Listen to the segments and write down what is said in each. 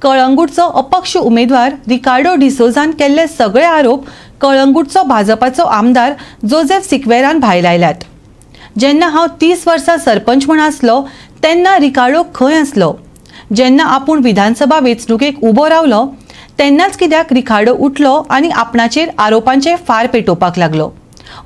कळंगूटचो अपक्ष उमेदवार रिकार्डो डिसोझान केल्ले सगळे आरोप कळंगूटचो भाजपाचो आमदार जोझेफ सिक्वेरान भायलायल्यात. जेन्ना हांव 30 वर्सां सरपंच म्हूण आसलो तेन्ना रिकार्डो खंय आसलो? जेन्ना आपूण विधानसभा वेंचणुकेक उबो रावलो तेन्नाच कित्याक रिकार्डो उठलो आनी आपणाचेर आरोपांचे फार पेटोवपाक लागलो,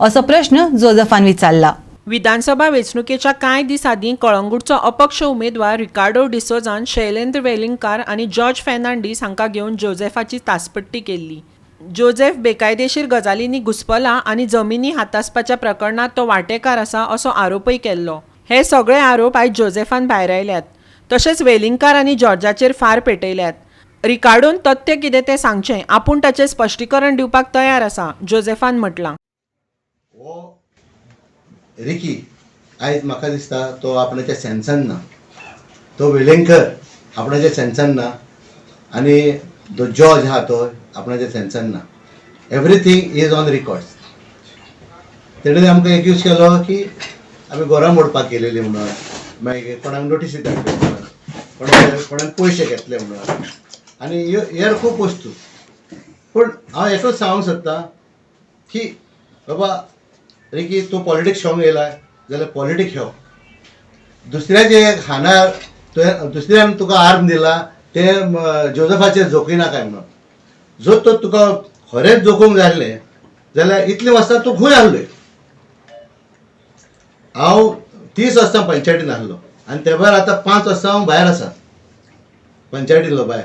असो प्रश्न जोजफान विचारला. विधानसभा वेंचणुकेच्या कांय दीस आदीं कळंगूटचो अपक्ष उमेदवार रिकार्डो डिसोझान शैलेंद्र वेलिंगकार आनी जॉर्ज फेर्नांडीस हांकां घेवन जोझेफाची तासपट्टी केल्ली. जोझेफ बेकायदेशीर गजालींनी घुस्पला आनी जमिनी हातासपाच्या प्रकरणांत तो वांटेकार आसा असो आरोपय केल्लो. हे सगळे आरोप आयज जोझेफान भायरायल्यात. तशेंच वेलिंगकार आनी जॉर्जाचेर फार पेटयल्यात. रिकार्डोन तथ्य कितें तें सांगचें, आपूण ताचें स्पश्टीकरण दिवपाक तयार आसा, जोझेफान म्हटलां. हो रिकी आयज म्हाका दिसता तो आपणाच्या सेन्सान ना, तो वेलिंगकर आपणाच्या सेन्सान ना आनी तो जॉर्ज आहा तो आपणाच्या सेन्सान ना. Everything is on records. तेणें आमकां एक्यूज केलो की आमी घरां मोडपाक गेलेली म्हणून, मागीर कोणाक नोटीसी धाडली म्हणून, कोणाक कोणाक पयशे घेतले म्हणून आनी ह्यो हेर खूब वस्तू. पूण हांव एकूच सांगूंक सोदतां की बाबा रिकी, तूं पॉलिटिक्स खेळोंक येयला जाल्यार पॉलिटिक्स खेळ. दुसऱ्याचे खानार तुवें दुसऱ्यान तुका आर्म दिला तें जोजफाचेर जोखिनाकाय म्हणून. जर तर तुका खरेंच जोखूंक जाय आसलें जाल्यार इतलीं वर्सां तूं खंय आसलोय? हांव 30 वर्सां पंचायतीन आसलो आनी ते भायर आतां 5 वर्सां हांव भायर आसा, पंचायतींतलो भायर.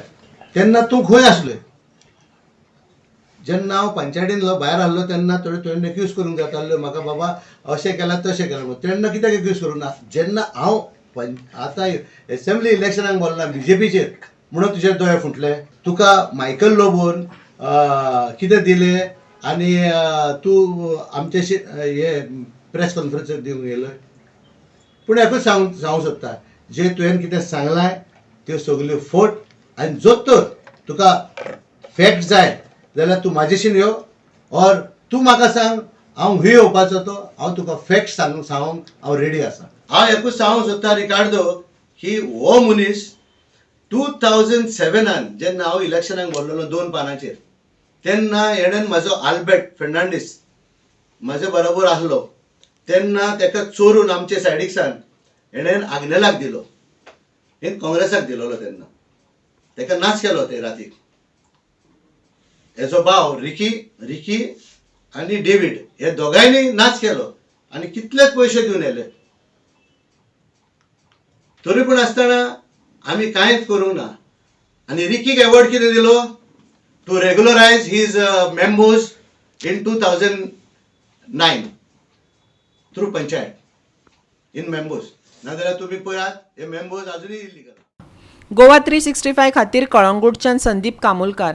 तेन्ना तूं खंय आसलोय? जेन्ना हांव पंचायतींतलो भायर आसलो तेन्ना थोडे तुवें एक्यूज करूंक जातालो म्हाका, बाबा अशें केलां तशें केलां म्हणून. तेन्ना कित्याक एक्यूज करूंक ना? जेन्ना हांव आतां एसेंब्ली इलेक्शनाक बोल्ला बीजेपीचेर म्हणून तुजे दोळे फुटले. तुका मायकल लोबोन कितें दिलें आनी तूं आमच्याशी हे प्रेस कॉन्फरन्स दिवंक येयलो? पूण एकूच सांगूंक सोदता, जे तुवें कितें सांगलां त्यो सगल्यो फट आनी जर तर तुका फॅक्ट जाय जाल्यार तूं म्हाजेशीन यो ऑर तूं म्हाका सांग हांव खंय येवपाचो तो, हांव तुका फॅक्ट सांगूंक हांव रेडी आसा. हांव एकूच सांगूंक सोदता रिकार्डो की हो मनीस 2007 जेन्ना हांव इलेक्शनाक बरलेलो 2 पानांचेर तेन्ना हेणेन म्हाजो आल्बर्ट फेर्नांडीस म्हाजे बरोबर आसलो तेन्ना तेका चोरून आमचे सायडीक सान हेणेन आग्नेलाक दिलो, हेण काँग्रेसाक दिलोलो. तेन्ना तेका नाच केलो ते रातीक. हेजो भाव रिकी आनी डेवीड हे दोगांयनी नाच केलो आनी कितलेच पयशे दिवन येले. तरी पूण आसतना आमी कांयच करूंक ना. आनी रिकीक एवॉर्ड कितें दिलो? To regularise his members in 2009 through panchayat in members. नाजाल्यार तुमी पळयात, हे मेंबर्स अजुनूय इलिगल. गोवा 365 खातीर कळंगूटच्यान संदीप कामुलकार.